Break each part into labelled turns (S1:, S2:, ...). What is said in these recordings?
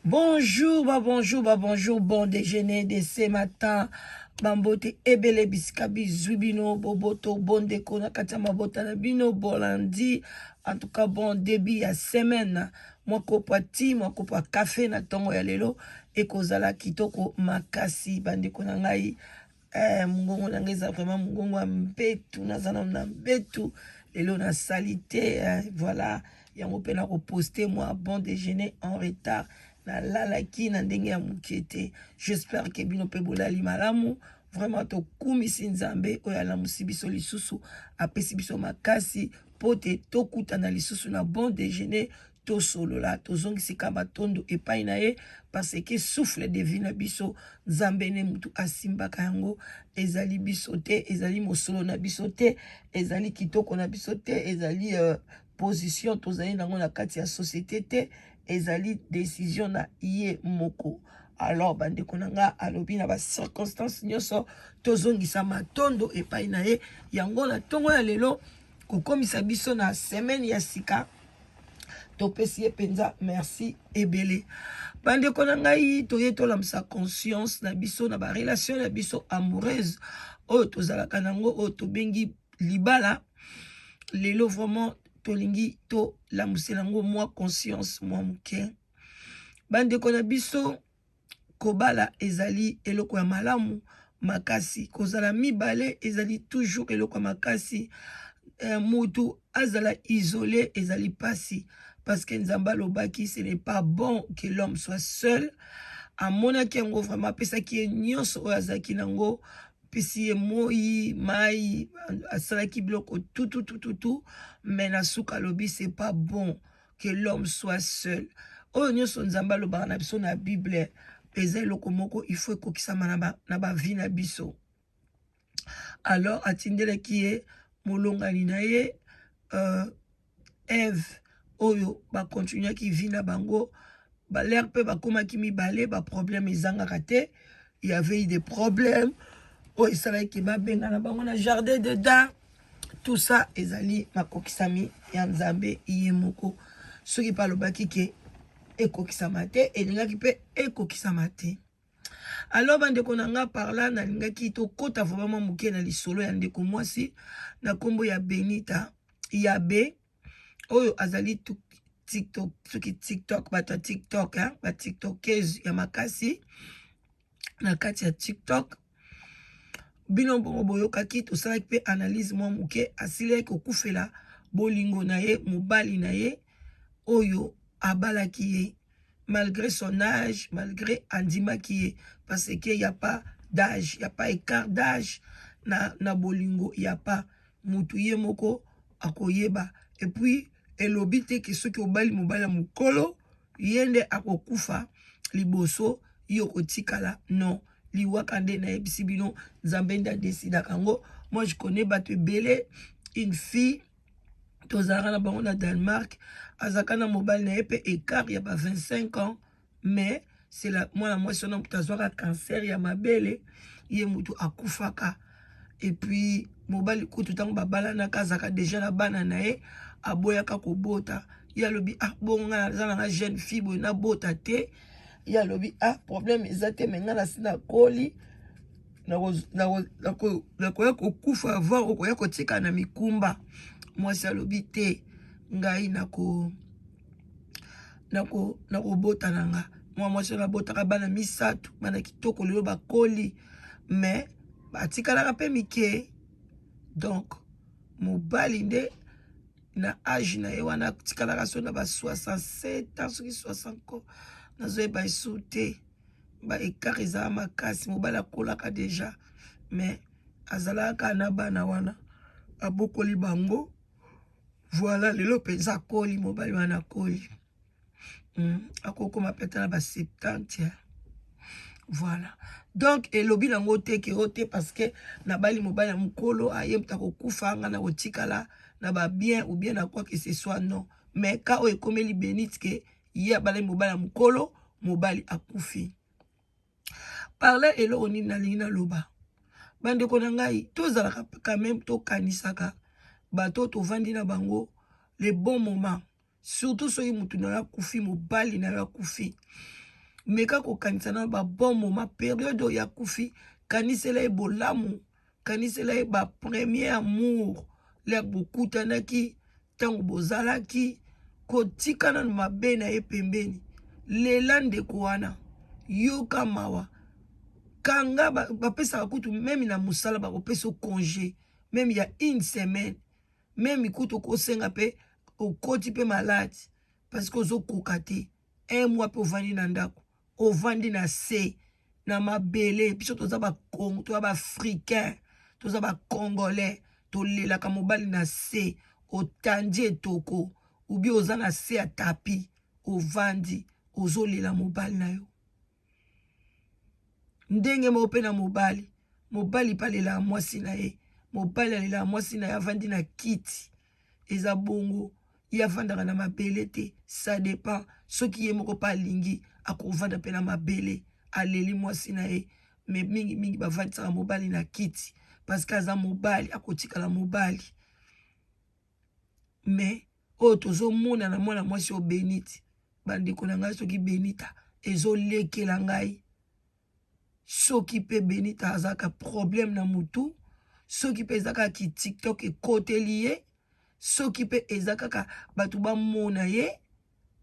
S1: Bonjour, ba bonjour, ba bonjour, bon déjeuner de ce matin. Bambote ebele bisika bizwi bino boboto bondeko na kati ya mabota na bino bon lundi en tout cas bon début ya semaine. Mwa kopo ya ti mwa kopo ya kafe na ntongo ya lelo ekozala kitoko makasi bandeko na ngai. Mongongo na ngai eza vraiment mongongo ya mbetu, naza nanu na mbetu lelo nasali te. Voilà, yango mpe nakoposte mwa bon déjeuner en retard, nalalaki na ndenge ya moke te. J'espère ke bino mpe bolali malamu. Vraiment tokumisi Nzambe oyo alamusi biso lisusu, apesi biso makasi mpo te tokutana lisusu na bon déjeuner, tosolola, tozongisika matondo epai na ye, parce que souffle de vie na biso, Nzambe nde mutu asimbaka yango. Ezali biso te, ezali mosolo na biso te, ezali kitoko na biso te, ezali position tozali nango na kati ya société te, ezali décision na ye moko. Alors bandeko na nga, alobi na bacirconstance nyonso tozongisa matondo epai na ye. Yango na ntongo ya lelo kokomisa biso na semaine ya sika, topesi ye mpenza merci ebele. Bandeko na ngai, toye tolamisa conscience na biso na barelation na biso amoureuse oyo tozalaka nango, oyo tobengi libala. Lelo vraiment tolingi tolamusela yango mwa conscience mwa moke. Bandeko na biso, kobala ezali eloko ya malamu makasi, kozala mibale ezali toujours eloko ya makasi. Mutu azala isolé ezali mpasi, parce que Nzambe alobaki: "Ce n'est pas bon que l'homme soit seul." Amonaki yango vraiment, apesaki ye nyonso oyo azalaki nango, apesi ye moi, mai, asalaki biloko tututututu, mais na suka alobi: "C'est pas bon que l'homme soit seul." Oyo nyonso Nzambe alobaka na biso na Bible eza eloko moko il faut ekokisama na bavie na biso. Alors atindelaki ye molongani na ye Eve, oyo bakontinuaki vie na bango. Balere mpe bakomaki mibale, baproblème ezangaka te. Il y avait eu des problèmes oyo esalaki babengana bango na jardin d'Eden. Tout ça ezali makokisami ya Nzambe ye moko. Soki mpe alobaki ke ekokisama te, elingaki mpe ekokisama te. Alors bandeko na nga, par là nalingaki tokɔta vraiment moke na lisolo ya ndeko mwasi na nkombo ya Benita Yabe, oyo azali TikTok, soki TikTok, bato ya TikTok, batiktokese ya makasi na kati ya TikTok. Bino bongo boyokaki, tosalaki mpe analyse mwa moke. Asilaki kokufela bolingo na ye, mobali na ye oyo abalaki ye malgré son âge, malgré andimaki ye, parce que y a pas d'âge, y a pas écart d'âge na bolingo, y a pas. Mutu ye moko akoyeba. Et puis elobi te ke soki obali mobali ya mokolo, ye nde akokufa liboso, yo kotikala. Non, liwaka nde nayebisi bino, Nzambe nde adesidaka yango. Moi je connais bato ebele, une fille tozalaka na bango na Danemark, azalaka na mobali na ye mpe écart ya ba 25 ans, mais c'est la mwana mwasi wana moto azwaka cancer ya mabele, ye motu akufaka. Et puis mobali kutu, ntango babalanaka, azalaka déjà na bana na ye, aboyaka kobota. Ye alobi: "Ah bongo ngai naza nanga jeune fille boye, nabota te?" Ye alobi: "Ah, problème eza te, mais ngai nasi nakoli, nakoya kokufa avant okoya kotika na mikumba." Mwasi alobi: "Te, ngai nakobota na nga." Mwa mwasi oyo abotaka bana misato, bana kitoko, lelo bakoli, mais batikalaka mpe mike. Donc mobali nde na âge na ye wana atikalaka so na ba 67 ans, soki 60, nazoyeba esu te. Ba écart ezala makasi, mobali akolaka déjà, mais azalaka na bana wana, abokoli bango. Voilà, lelo mpenza akoli, mobali wana akoli, akokoma pete na ba 70. Voilà, donc elobi nango te ke o te parce que nabali mobali ya mokolo, aye moto akokufa, nga na kotikala na babien ou bien na quoi que ce soit, non. Mais ka oyo ekomeli Benite ke ye abalaki mobali ya mokolo, mobali akufi. Par là eloko nini nalingi naloba, bandeko na ngai? Tozalaka quand même, tokanisaka bato tovandi na bango le bon moment, surtout soki motu na yo akufi, mobali na yo akufi. Meka kokanisa na ba bon moment, periode oyo akufi, kanisela ye bolamu, kanisela ye ba premier amour lere bokutanaki, ntango bozalaki, kotika nanu mabe na ye pembeni. Lela ndeko wana, yoka mawa, kanga bapesaka kutu meme na mosala bakopesa congé meme ya une semaine, meme kutu okosenga mpe okoti mpe malade parce que ozokoka te. Un mois mpe ovandi na ndako, ovandi na se na mabele. Biso toza bakongo, toza baafricain, toza bacongolais, tolelaka mobali na se. Otandi etoko ubi oza na se ya tapi, ovandi ozolela mobali na yo. Ndenge moko mpe na mobali, mobali mpe alelaka mwasi na ye, mobali alelaka mwasi na ye avandi na kiti, eza bongo. Ye avandaka na mabele te, ça dépend. Soki ye moko mpe alingi, akovanda mpe na mabele, aleli mwasi na ye. Me mingimingi bavandisaka mobali na kiti parce que aza mobali, akotikala mobali. Me oyo tozomona na mwana mwasi oyo Benite, bandeko na ngai, soki Benita ezolekela ngai, soki mpe Benita azalaka problème na mutu, soki mpe eza kaka ki TikTok ekoteli ye, soki mpe eza kaka bato bamona ye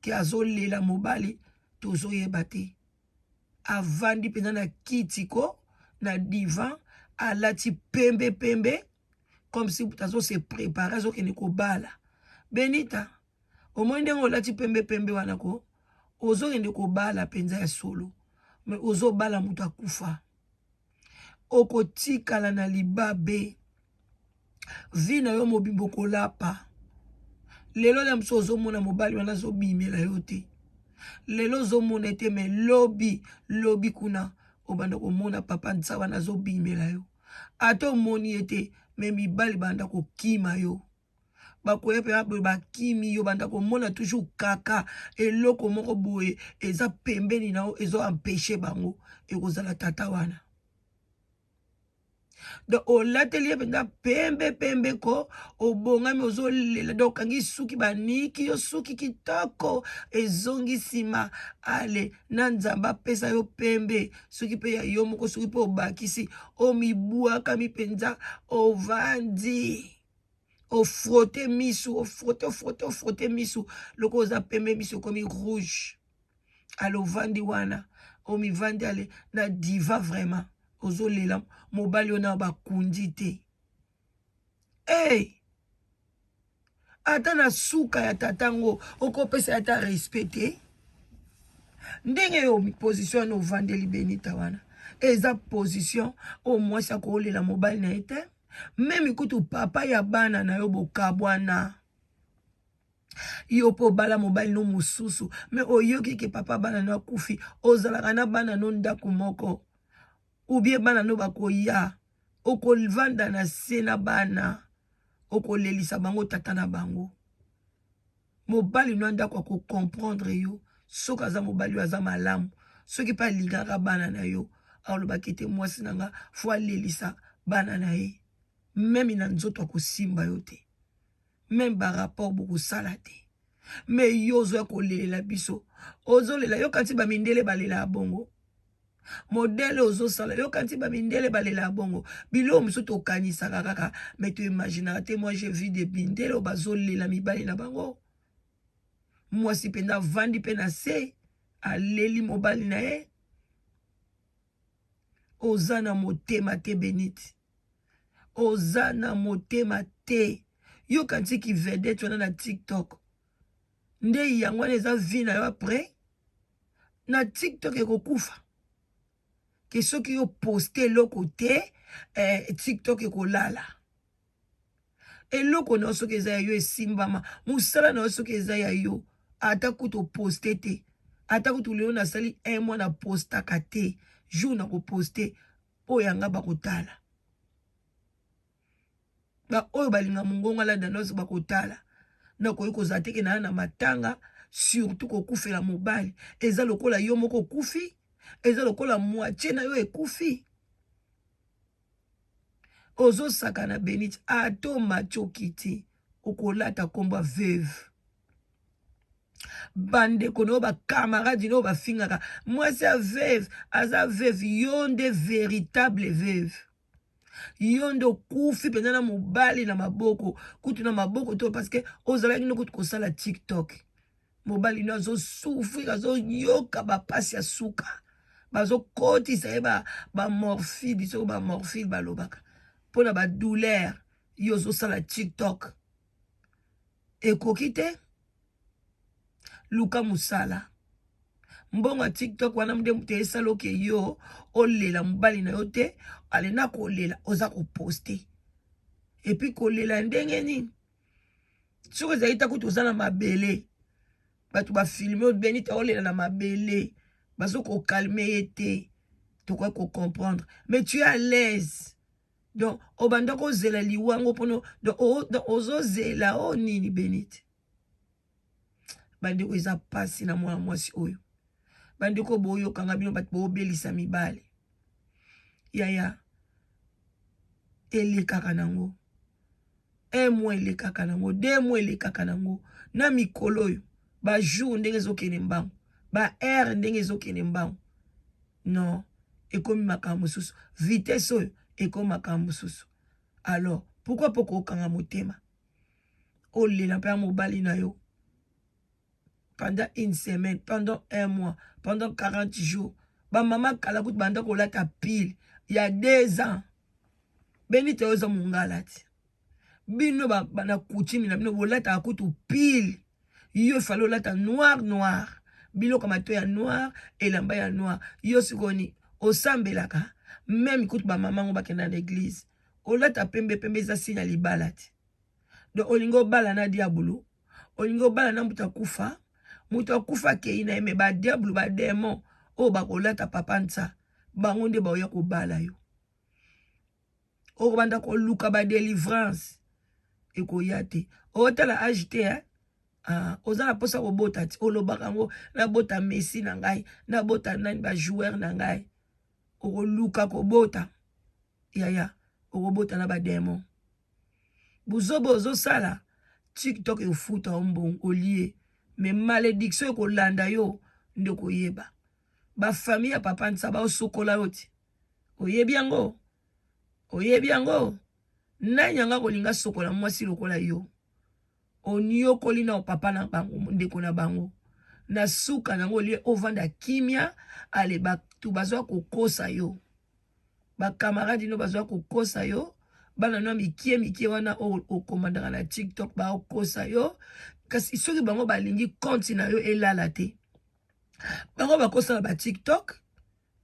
S1: ke azolela mobali, tozoyeba te. Avandi mpenza na kiti ko na divan, alati pembe pembe comme si azo se préparer, azokende kobala. Benita, omoni ndenge olati pembe pembe wana ko, ozokende kobala mpenza ya solo, me ozobala moto akufa, okotikala na libabe vi na yo mobimba, okolapa. Lelo na mosu ozomona mobali wana azobimela yo te, lelo ozomona ete, me lobi lobi kuna obanda komona papa nsa wana azobimela yo. Ata omoni ye te, me mibali banda kokima yo, bakoya mpe boye bakimi yo. Banda komona toujours kaka eloko moko boye eza pembeni na yo, ezo empêche bango, ekozala tata wana. Donc olateli ye mpenza pembe pembe ko, obongami, ozolela, donc okangi suki, baniki yo suki kitoko, ezongi nsima. Ale na Nzambe apesa yo pembe, soki mpe ya yo moko, soki mpe obakisi, omibwakami mpenza, ovandi, ofrotte misu, ofrotte, ofrotte, ofrotte misu, loko oza pembe, misu ekomi rouge. Ale ovandi wana, omivandi ale na diva, vraiment ozolela mobali oyo na bakundi te. Hey! Ata na suka ya tata ngo okopesa ata respect te. Ndenge yo position wana ovandeli Benita wana eza position oyo mwasi akolela mobali na ye te, meme kutu papa ya bana na yo bokabwana, yo mpo obala mobali no mosusu, me oyoki ke papa bana no akufi, ozalaka na bana no ndako moko, ubie bana no bakoya, okovanda na se na bana, okolelisa bango tata na bango. Mobali no ndako akocomprendre yo soki aza mobali oyo aza malamu, soki mpe alingaka bana na yo, alobaki te mwasi na nga fo alelisa bana na ye. Meme na nzoto akosimba yo te, meme barapport bokosala te. Me yo ozoya kolelela biso, ozolela, yoka nti bamindele balelaka bongo, modele ozosala, yoka nti bamindele balelaka bongo. Biloko mosusu tokanisaka kaka, me toimaginaka te. Moi, j'ai vu des mindele oyo bazolela mibali na bango, mwasi mpenza avandi mpe na se, aleli mobali na ye. Oza na motema te, Benite, oza na motema te. Yoka ntiki vedette wana na TikTok nde yango wana eza vie na yo. Après na TikTok ekokufa ke soki yo poste eloko te, TikTok ekolala. Eloko na yo soki eza ya yo, esimbama. Mosala na yo soki eza ya yo, ata kutu oposte te, ata kutu lelo nasali un mois na postaka te, jour na koposte oyo yanga bakotala, baoyo balinga mongongo alanda nyonso bakotala. Nakoki kozala teke naa na matanga, surtout kokufela mobali eza lokola yo moko okufi, eza lokola moitié na yo ekufi. Ozosaka na Benite, ata omati okiti, okolata nkombo ya veuve. Bandeko na yo, bacamarade na yo bafingaka mwasi ya veuve, aza veuve. Yo nde véritable veuve, yo nde okufi mpenza na mobali na maboko, kutu na maboko to, parce que ozalaki no kutu kosala TikTok. Mobali no azosouffrir, azoyoka bapasi ya suka, bazokotisa ye bamorphine, soko bamorphine balobaka mpona badouleur. Yo ozosala TikTok, ekoki te. Luka mosala. Mbongo ya TikTok wana nde moto esala oke yo olela mobali na yo te. Ale na kolela, oza koposter et puis kolela ndenge nini? Soki ezali ta kutu oza na mabele, bato bafilmer oyo Benita olela na mabele, bazokokalmer ye te, tokoki kocomprendre. Mais tu es à l'aise, donc obanda kozela liwango mpono, donc ozozela o nini? Benite, bandeko, eza mpasi na mwana mwasi oyo. Bandeko, boyokanga bino bato boobelisa mibale. Yaya, elekaka nango un mois, elekaka nango 2 mois, elekaka nango na mikolo oyo. Bajour ndenge ezokende mbango, baheure ndenge ezokende mbango, non, ekomi makambo mosusu. Vitesse oyo ekomi makambo mosusu. Alors pourquoi mpo kokanga motema, olela mpe ya mobali na yo pendant une semaine, pendant un mois, pendant 40 jours? Bamama kala kutu banda kolata pull ya 2 ans. Benita, oyo eza mongala ti bino na coutume na bino bolataka kutu pull. Yo efali olata noir noir, biloko mato ya noir, elamba ya noir. Yo sikoni osambelaka même kutu bamama ngo bakenda na église, olata pembe pembe, eza signe ya libala ti. Donc olingi obala na diabolo, olingi obala na moto akufa. Moto akufa akei na ye, mais badiabolo, badémon oyo bakolata papa ntsa, bango nde baoya kobala yo. Okobanda koluka badélivrance, ekoya te. Otala age te, eh? Ah, oza na mposa kobota ti olobaka yango: nabota Messi na ngai, nabota nani, bajoueur na ngai. Okoluka kobota, yaya, okobota na badémon. Buzoba ozosala TikTok, efuta yo mbongo olie, mais malédiction ekolanda yo nde koyeba. Bafamille ya papa Nsa baosokola yo ti oyebi yango, oyebi yango. Nani yango akolinga sokola mwasi lokola yo? Oniokoli na papa na bango, ndeko na bango. Na suka nango, olie ovanda kimia. Ale, bato bazwa kokosa yo, bacamarade no bazwa kokosa yo, bana no ya mikie mikie wana oyo okomandaka na TikTok baokosa yo. Kasi soki bango balingi compte na yo elala te, bango bakosala ba TikTok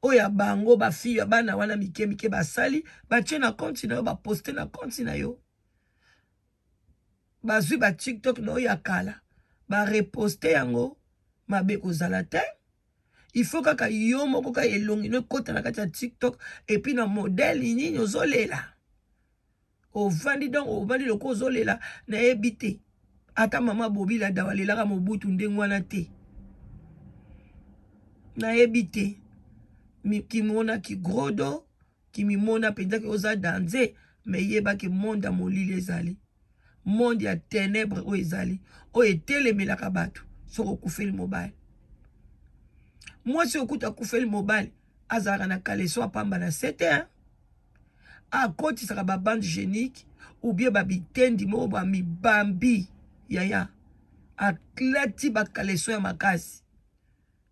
S1: oyo ya bango. Bafille ya bana wana mike mike basali, batie na compte na yo, baposter na compte na yo, bazwi ba TikTok na oyo ya kala, bareposter yango. Mabe kozala te. Il faut kaka yo moko kaka elongi no ekota na kati ya TikTok. Et puis na modèle nini ozolela, ovandi, donc ovandi lokola ozolela, nayebi te. Ata mama Bobila Dawa alelaka Mobutu ndenge wana te, nayebi te. Kimona kigrodo, kimimona mpenzaki oza danger, mais yebaki monde ya molili ezali, monde ya ténèbre oyo ezali, oyo etelemelaka bato. Soki okufeli mobali, mwasi okuta akufeli mobali, azalaka na caleçon apamba na se te, akotisaka babande hygiénique ou bien babitendi moko bamibambi. Yaya, aklati bacaleçon ya makasi.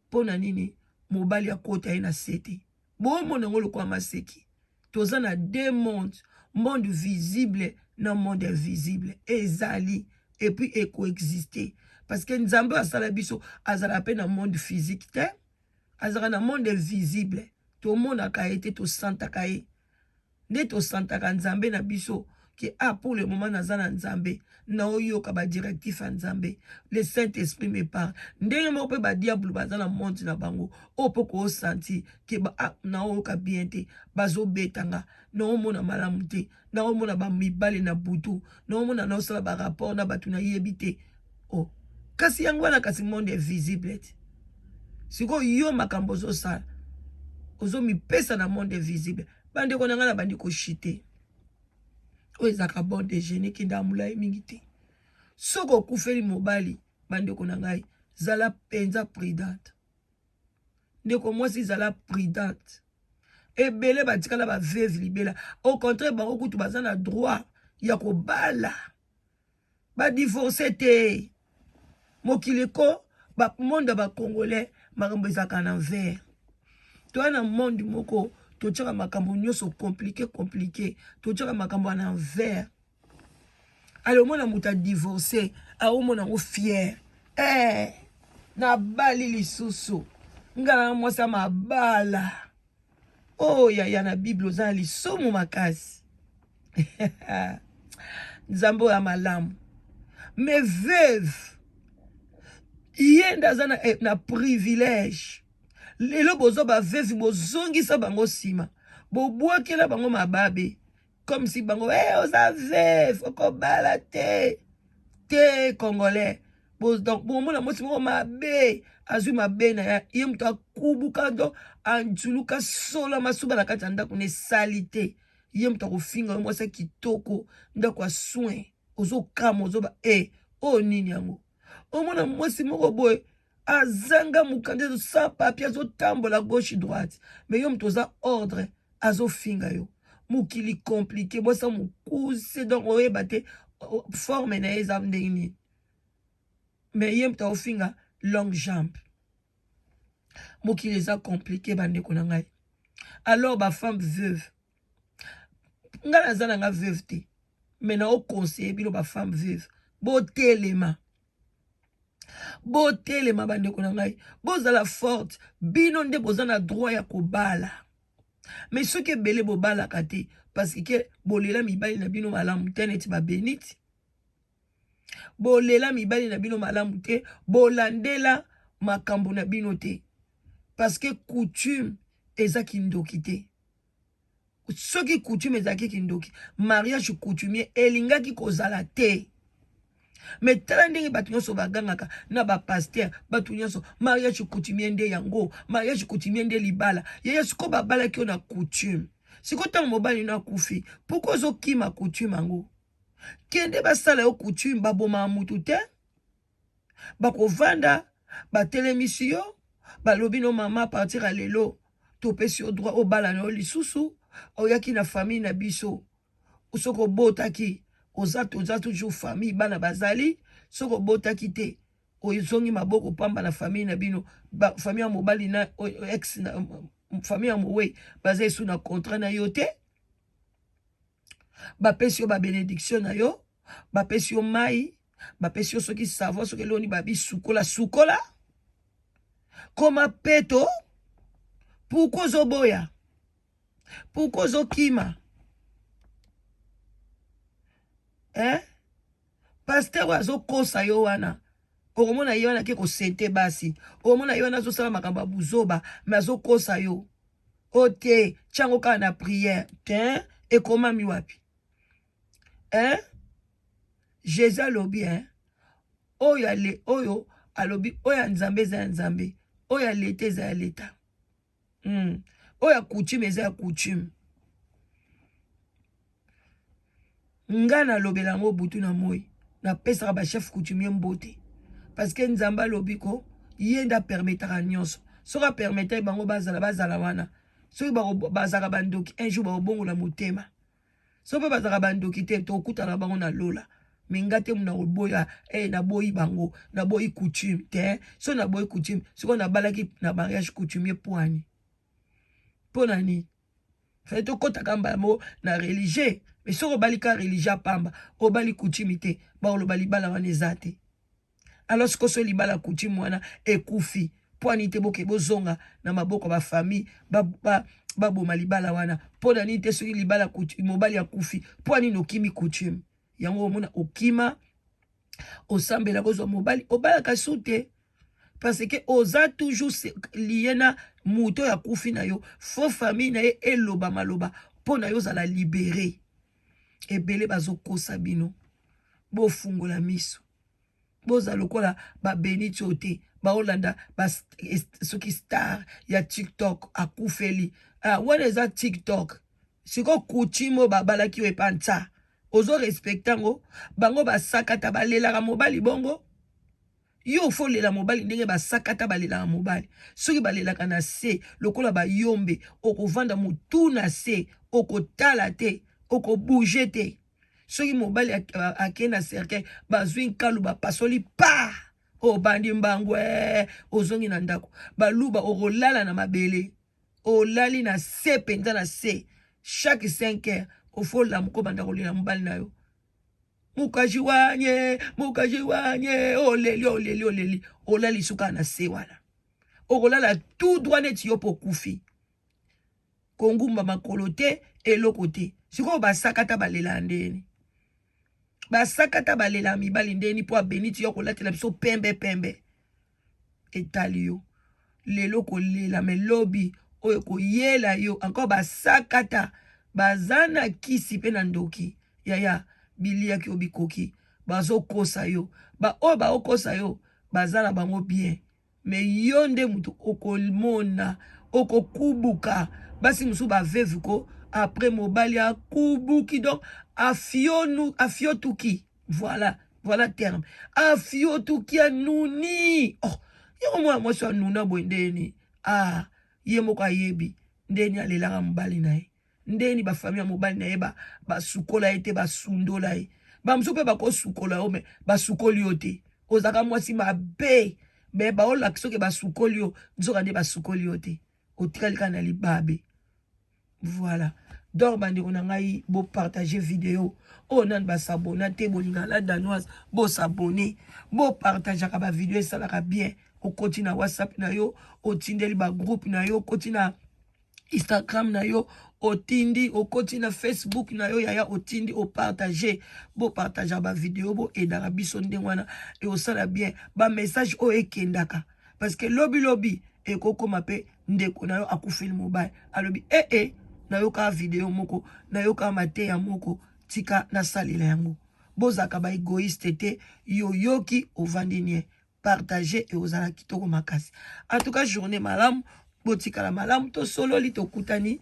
S1: Mpo na nini mobali akota ye na se te? Bomona yango lokola maseki. Toza na deux mondes, monde visible na monde invisible. Ezali et puis ekoexiste, parce que Nzambe asala biso, azalaka mpe na monde physique te, azalaka na monde invisible. Tomonaka ye te, tosantaka ye nde. Tosantaka Nzambe na biso ke ah, pour le moment naza na Nzambe, naoyoka badirectif ya Nzambe, le Saint Esprit me parle. Ndenge moko mpe badiable baza na monde na bango oyo mpo koosentir ke ah, naoyoka bien te, bazobetanga, naomona malamu te, naomona bamibale na butu, naomona naosala barapport na bato nayebi te. Oh, kasi yango wana, kasi monde invisible te. Sikoyo yo makambo ozosala, ozomipesa na monde invisible. Bandeko na ngai, na bandi koshite oyo ezalaka bon déjeuner, kenda molai mingi te. Soki okufeli mobali, bandeko na ngai, Zala mpenza prudente. Ndeko mwasi, zala prudente. Ebele batikala ba veuve libela. Au contraire, bango kutu baza na droit ya kobala. Ba divorce te. Mokili ko ba monde ya ba congolais makambo ezalaka na vert. Toya na monde moko totiaka makambo nyonso compliqué compliqué, totiaka makambo na vert. Ale omona moto adivorce aomona yango fier eh, nabali lisusu nga na mwasi ya mabala. Oh yaya, na Bible oza na lisumu makasi. Nzambe oyo ya malamu. Mais veuve ye nde aza na privilège. Lelo bozwa ba veuve, bozongisa bango nsima, bobwakela bango mababe comme si bango hey, oza veuve okobala te te. Congolais, donc bomona mwasi moko mabe azwi mabe na ye, ye moto akubuka, donc anzuluka solo masuba na kati ya ndako na esali te. Ye moto akofinga yo. Mwasi ya kitoko, ndako ya soin, ozokama, ozoba e oyo nini yango. Omona mwasi moko boye azanga mokanda, sans papier, azotambola gauche droite, mais yo moto oza ordre, azofinga yo. Mokili compliqué. Mwasi mokuse, donc oyeba te forme na ye eza ndenge nini, mais ye moto aofinga longue jambe. Mokili eza compliqué, bandeko na ngai. Alors bafemme veuve, ngai naza na nga veuve te, mais naoconseille bino bafemme veuve, botelema, botelema, bandeko na ngai, bozala forte. Bino nde boza na droit ya kobala, mais soki ebele bobalaka te parce que bolela mibali na bino malamu te, neti babeniti bolela mibali na bino malamu te, bolandela makambo na bino te, parce que coutume eza kindoki te. Soki coutume ezalaki kindoki, mariage coutumier elingaki kozala te. Mais tala ndenge bato nyonso bagangaka na bapasteur, bato nyonso, mariage coutumier nde yango, mariage coutumier nde libala. Yaya, sikoyo babalaki yo na coutume, sikoyo ntango mobali no akufi, pourquoi ozokima coutume yango? Kende basala yo coutume, babomaka mutu te. Bakovanda, batelemisi yo, balobi no: "Mama, partir ya lelo topesi yo droit obala na yo lisusu. Oyaki na famille na biso, soki obotaki, oza, toza toujours famille, bana bazali. Soki obotaki te, ozongi maboko pamba na famille na bino." Ba, famille ya mobali na ex na famille ya mowei baza esu na contrat na yo te. Bapesi yo babénédiction na yo, bapesi yo mai, bapesi yo soki savon, soki eloni, babi sukola, sukola, koma peto. Pourquoi ozoboya? Pourquoi ozokima, eh? Pasteur oyo azokosa yo wana, okomona ye wana ake kosente basi, okomona ye wana azosala makambo ya buzoba, mais azokosa yo. O te, tiango kaka na prière te. Ekomami wapi, hein? Jésus alobi, hein, oyo ale, oyo alobi, oyo ya Nzambe eza ya Nzambe, oyo ya leta eza ya leta. Oyo ya coutume eza ya coutume. Nga nalobela yango butu na moi, napesaka bachef coutumier mbote, parce que Nzambe alobi ko ye nde apermetaka nyonso. Soki apermetaki bango bazala, bazala wana. Soki bazalaka bandoki, un jour bakobongola motema. Soki mpe bazalaka bandoki te, tokutana bango na lola. Mais nga te na koboya, eh, naboyi bango, naboyi coutume te. So naboyi coutume, sikoyo nabalaki na mariage coutumier poani mpo na nini? Fallait tokɔtaka mbala moko na religieux. Mais soki obali ka religieux pamba, obali coutume te, bakoloba libala wana eza te. Alors sikoyo so libala coutume wana ekufi, mpo ani te boke bozonga na maboko ya bafamille, baboma ba libala wana? Mpo na nini te? Soki libala mobali akufi, mpo anini okimi coutume yango? Omona okima, osambela, kozwa mobali, obalaka su te, parce que oza toujours lié na moto oyo akufi na yo. Faut famille na ye eloba maloba mpo na yo ozala libéré. Ebele bazokosa bino, bofungola miso, bozala lokola babeniti oyo te baolanda soki star ya TikTok akufeli. Ah, wana eza TikTok. Sikoyo coutume oyo babalaki oyo epa ntsa, ozorespecte yango? Bango basakata, balelaka mobali bongo. Yo faut lela mobali ndenge basakata balelaka mobali. Soki balelaka na se lokola bayombe, okovanda motu na se, okotala te, okobouge te. Soki mobali ake na cercueil, bazwi nkalu bapasoli pa, obandi mbangu eh, ozongi na ndako. Baluba okolala na mabele, olali na se mpenza na se. Chaque 5 heures ofolamuka obanda kolela mobali na yo. Mukaji wanye, mukaji wanye, oleli oleli oleli, olali suka na se wana. Okolala tout droit neti yo po kufi. Kongumba makolo te, eloko te. Sikoyo basakata balela ndeni. Basakata balela mibali ndeni po abeniti yo kolatela biso pembe pembe. Etali yo. Lelo kolela me lobi oyo koyela yo encore basakata baza na kisi pe na ndoki yaya biliaki yo bikoki bazokosa yo ba oyo baokosa yo baza na bango bien me yo nde moto okomona okokubuka basi mosusu baveve ko après mobali akubuki donc afionu afiotuki. Voilà, voilà terme. Afiotuki anuni. Oh, yango mwana mwasi anuna boye ndeni. Ah, ye moko ayebi ndeni alelaka mobali na ye. Ndeni ba famille ya mobali na ye ba basukola ye te, basundola ye. Ba mosusu mpe bakosukola yo me basukoli yo te. Ozalaka mwasi mabe. Me baolakisa soki basukoli yo, nzoka nde basukoli yo te. Otikali kaka na libabe. Voilà. Donc bandeko na ngai bo partager vidéo oyo nani basabona te bolinga la danoise bosabone bopartageaka ba video esalaka bien okoti na whatsapp na yo otindeli ba groupe na yo okoti na instagram na yo otindi okoti na facebook na yo yaya otindi opartage bopartageaka ba video boedaka biso ndenge wana ekosala bien ba message oyo ekendaka parce que lobi lobi ekokoma pe ndeko na yo akufeli mobali alobi ee eh, eh, nayoka video moko nayoka mateya moko tika nasalela yango. Bozalaka ba egoïste te, yo yoki ovandi nie partage ekozala kitoko makasi. En tout cas journée malamu, botikala malamu, tosololi tokutani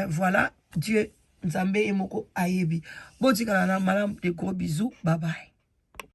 S1: voilà Dieu Nzambe ye moko ayebi. Botikala na malamu, de gros bisous, bye bye.